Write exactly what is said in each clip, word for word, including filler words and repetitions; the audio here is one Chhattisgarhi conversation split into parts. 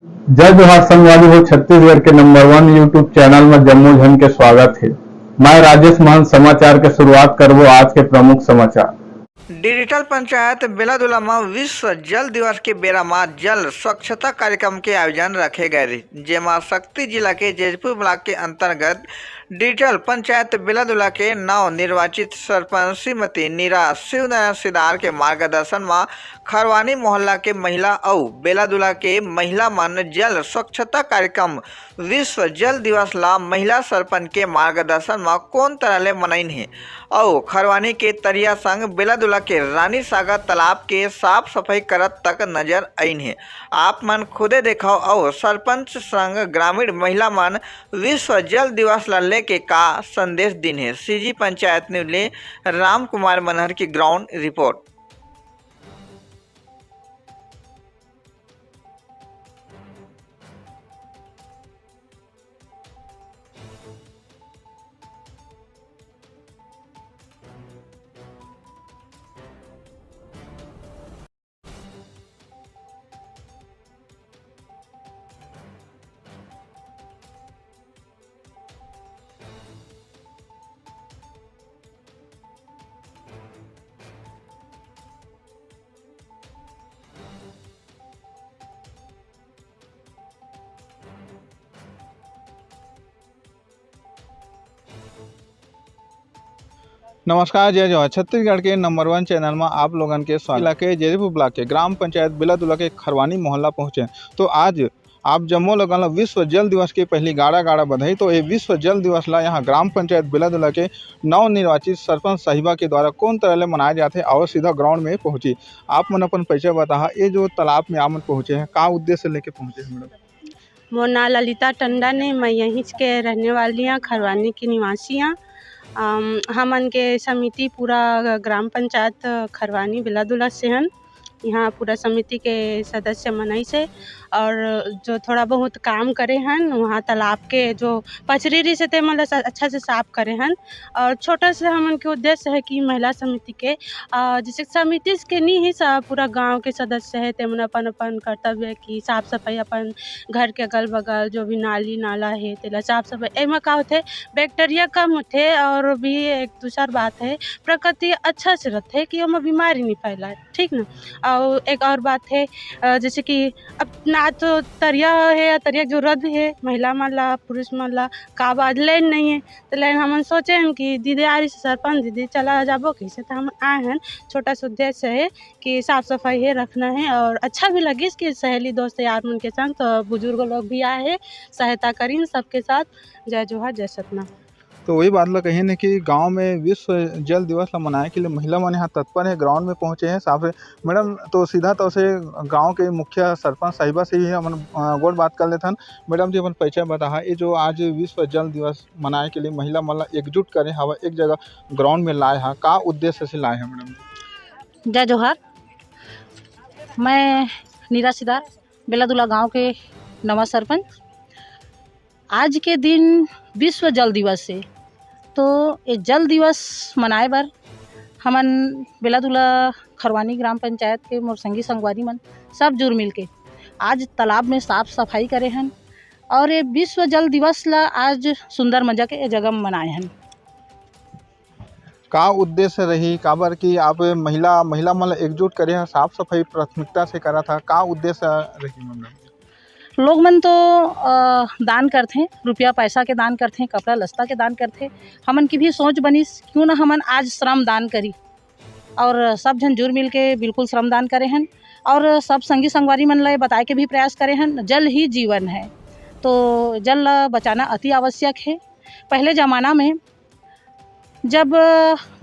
जय जोहार संगवारी हो, छत्तीसगढ़ के नंबर वन YouTube चैनल में जम्मो झन के स्वागत हे। मैं राजेश महंत। समाचार के शुरुआत करबो आज के प्रमुख समाचार। डिजिटल पंचायत बेलादुला म विश्व जल दिवस के बेरा म जल स्वच्छता कार्यक्रम के आयोजन रखे गए रहिस, जेमा सक्ती जिला के जैजपुर ब्लॉक के अंतर्गत डिजिटल पंचायत बेलादुला के नव निर्वाचित सरपंच श्रीमती नीरा शिवनारायण सिदार के मार्गदर्शन म खरवानी मोहल्ला के महिला अउ बेलादुला के महिला मन जल स्वच्छता कार्यक्रम विश्व जल दिवस ला महिला सरपंच के मार्गदर्शन म कोन तरह ले मनाइन हे अउ खरवानी के तरिया संग बेलादुला के रानी सागर तालाब के साफ सफाई करत तक नजर आइन हे। आप मन खुदे देखव अउ सरपंच संग ग्रामीण महिला मन विश्व जल दिवस ला लेके का संदेश दिन हे। सीजी पंचायत न्यूज ले राम कुमार मनहर की ग्राउंड रिपोर्ट। नमस्कार, जय जोहार। छत्तीसगढ़ के नंबर वन चैनल में आप लोगन के स्वागत। इलाके जैजपुर ब्लॉक के ग्राम पंचायत बेलादुला के खरवानी मोहल्ला पहुंचे। तो आज आप जम्मो लोगन ला विश्व जल दिवस के पहली गाड़ा गाड़ा बधाई। तो ये विश्व जल दिवस ला यहाँ ग्राम पंचायत बेलादुला के नव निर्वाचित सरपंच साहिबा के द्वारा कौन तरह ले मनाया जाथे, और सीधा ग्राउंड में पहुंची। आप मन अपन परिचय बताहा, ये जो तालाब में आप मन पहुंचे हैं, का उद्देश्य लेके पहुंचे हैं मैडम? मोर नाम ललिता टंडन हे, मैं यहींच के रहने वाली हूँ, खरवानी की निवासी हूँ। अम, हमन के समिति पूरा ग्राम पंचायत खरवानी बेलादुला से हन। यहाँ पूरा समिति के सदस्य मनई से और जो थोड़ा बहुत काम करे हन, वहाँ तालाब के जो पचरी रहिस हे, ते मन ला स-, अच्छा से साफ करे हन। और छोटा से हमन के उद्देश्य है कि महिला समिति के, अ, जैसे समिति के नहीं ही स-, पूरा गांव के सदस्य है, ते मन अपन अपन कर्तव्य की साफ सफाई अपन घर के अगल बगल जो भी नाली नाला हे, तेला साफ सफाई। एमा का होथे, बैक्टीरिया कम होथे और भी एक दूसर बात है, प्रकृति अच्छा से रथे कि ओमा बीमारी नहीं फैलाए, ठीक ना। और एक और बात है, अ, जैसे कि अब ना तो तरिया है या तरिया के जरूरत भी है, महिला मन ला, पुरुष मन ला, का बात लाइन नहीं है, तो लाइन हमन सोचे हन कि दीदी आ रही सरपंच दीदी चला जाबो कैसे, तो हम आए हन। छोटा सा उद्देश्य है कि साफ सफाई है रखना है और अच्छा भी लगिस कि सहेली दोस्त यार मन के संग तो बुजुर्ग लोग भी आए हैं, सहायता करीन सबके साथ। जय जोहार, जय सतना। तो वही बात ला कहिन कि गांव में विश्व जल दिवस ला मनाए के लिए महिला मन यहाँ तत्पर है, ग्राउंड में पहुंचे हैं साफ। मैडम, तो सीधा तौर से गांव के मुखिया सरपंच साहिबा से ही हमन, अ, गोठ बात कर लेथन। मैडम जी, अपन परिचय बताहा, ये जो आज विश्व जल दिवस मनाए के लिए महिला मन ला एकजुट करे हवा, एक जगह ग्राउंड में लाए हा, का उद्देश्य से लाए हा मैडम जी? जय जोहार, मैं नीरा सिदार, बेलादुला गांव के नवा सरपंच। आज के दिन विश्व जल दिवस हे, तो ये जल दिवस मनाए बर हमन बेलादुला खरवानी ग्राम पंचायत के मोर संगी संगवारी मन सब जुर मिल के आज तालाब में साफ सफाई करे हन और ये विश्व जल दिवस ला आज सुंदर मजा के ये जगह में मनाए हन। का उद्देश्य रही, काबर कि आप महिला, महिला मन ला एकजुट करे हा, साफ सफाई प्राथमिकता से करा था, का उद्देश्य रही मैडम? लोग मन तो, अ, दान करथे, रुपया पैसा के दान करथे, कपड़ा लत्ता के दान करथे। हमन की भी सोच बनिस, क्यों ना हमन आज श्रम दान करी। और सब झन जुर मिल के बिल्कुल श्रम दान करे हन और सब संगी संगवारी मन ला बताए के भी प्रयास करे हन, जल ही जीवन है, तो जल ला बचाना अति आवश्यक है। पहले जमाना में जब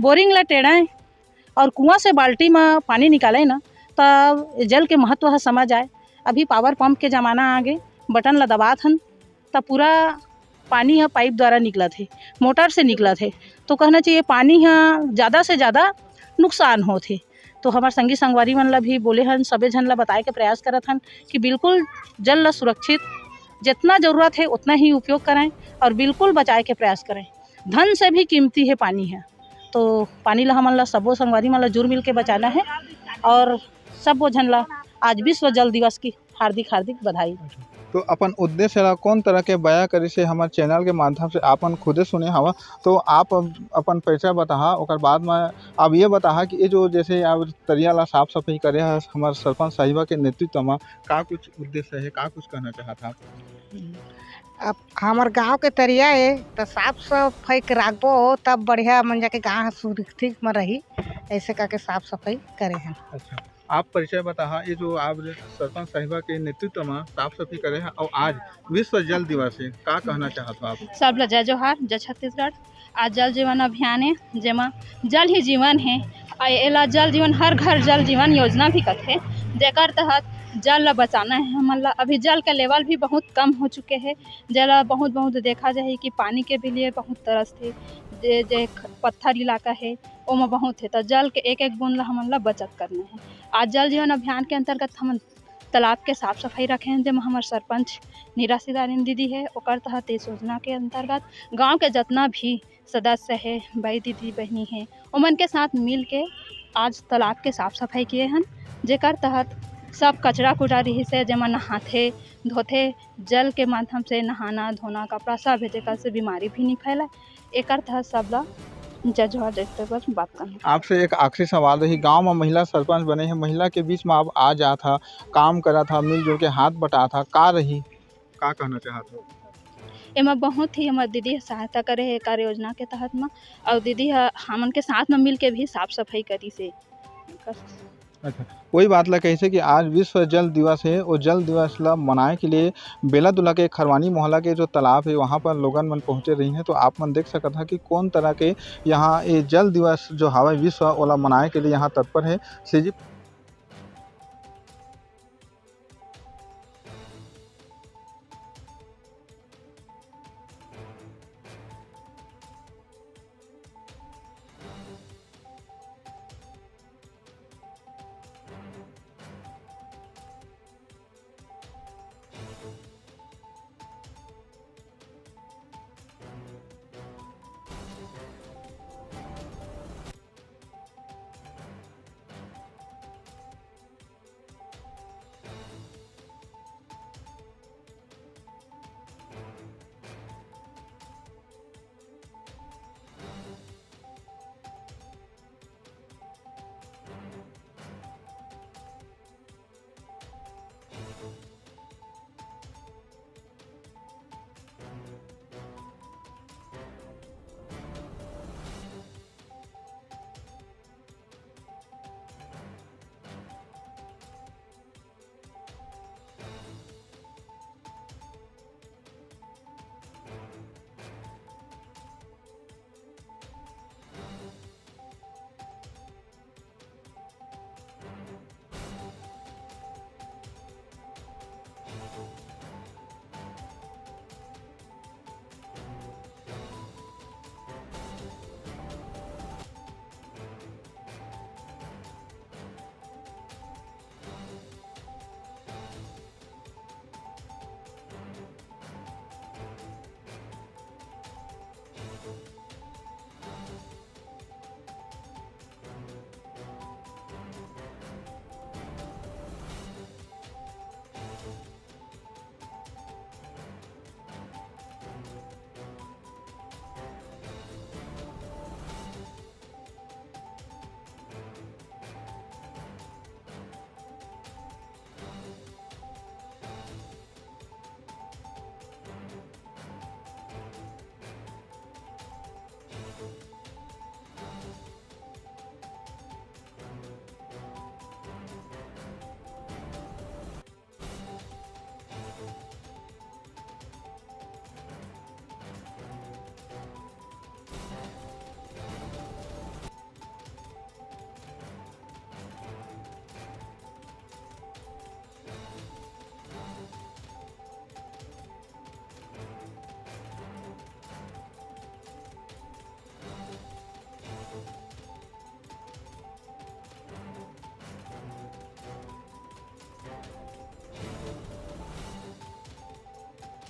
बोरिंग ला टेढ़ाए और कुआं से बाल्टी में पानी निकाले ना, तब जल के महत्व ह समझ आए। अभी पावर पंप के जमाना आगे, बटन ला दबात हन, तब पूरा पानी ह पाइप द्वारा निकलत हे, मोटर से निकलत हे। तो कहना चाहिए, पानी ह ज़्यादा से ज़्यादा नुकसान होत हे। तो हमार संगी संगवारी मन ला भी बोले हन, सबे झन ला बताए के प्रयास करत हन कि बिल्कुल जल ला सुरक्षित, जितना ज़रूरत है उतना ही उपयोग करें और बिल्कुल बचाए के प्रयास करें। धन से भी कीमती है पानी है, तो पानी ला हमन ला सबो संगवारी मन ला जुर मिल के बचाना है और सबो झन ला आज विश्व जल दिवस की हार्दिक हार्दिक बधाई। तो अपन उद्देश्य ला कौन तरह के बया करिस हे, हमर चैनल के माध्यम से आपन खुदे सुने हवा। तो आप अब अपन परिचय बताहा, ओकर बाद में अब ये बताहा कि ये जो जैसे आप तरिया ला साफ सफाई करे ह हमर सरपंच साहिबा के नेतृत्व में, का कुछ उद्देश्य है, का कुछ कहना चाहत आप? अब हमर गांव के तरिया है तो साफ सफाई के राखबो, तब बढ़िया मन जाके गांव सुरक्षित में रही। ऐसे करके साफ सफाई करे हैं। अच्छा, आप परिचय बताहा, ये जो आप सरपंच साहिबा के नेतृत्व में साफ सफाई करे हैं और आज विश्व जल दिवस है, का कहना चाहत हो आप? सब ला जय जोहार, जय छत्तीसगढ़। आज जल जीवन अभियान है, जेमा जल ही जीवन है। आ एला जल जीवन, हर घर जल जीवन योजना भी कथे, जेकर तहत जल ला बचाना है हमन ला। अभी जल के लेवल भी बहुत कम हो चुके हैं। जेला बहुत बहुत देखा जाही कि पानी के भी लिए बहुत तरसथे। जे जे ख- पत्थर इलाका है, ओमा बहुत है, तो जल के एक एक बूंद ला हमन ला बचत करना है। आज जल जीवन अभियान के अंतर्गत हमन तालाब के साफ सफाई रखे हैं, जेमा हमर सरपंच नीरा सिदारिन दीदी है। ओकर तहत इस योजना के अंतर्गत गांव के जितना भी सदस्य है, भाई दीदी बहनी है, ओमन के साथ मिल के आज तालाब के साफ सफाई किए हन, जेकर तहत सब कचरा कुचरा रिहिस है, जेमा नहाथे धोथे, जल के माध्यम से नहाना धोना कपड़ा सब है, जेकर से बीमारी भी नहीं फैले। एकर तहत सब ला जय जोहार जय छत्तीसगढ़ बात करना। आपसे एक आखिरी सवाल रही, गांव में महिला सरपंच बने हैं, महिला के बीच में आप आ जात हा, काम करत हा, मिलजुल के हाथ बटात हा, का रही, का कहना चाहत हो? एमा बहुत ही हमर दीदी ह सहायता करे हे कार्य योजना के तहत म, और दीदी ह हमन के साथ म मिल के भी साफ सफाई करिस हे। अच्छा, वही बात ला कहिसे कि आज विश्व जल दिवस है, वो जल दिवस ला मनाए के लिए बेलादुला के खरवानी मोहल्ला के जो तालाब है, वहाँ पर लोगन मन पहुँचे रही हैं। तो आप मन देख सकत हा कि कौन तरह के यहाँ ये जल दिवस जो हवा विश्व, ओला मनाए के लिए यहाँ तत्पर है। सीजी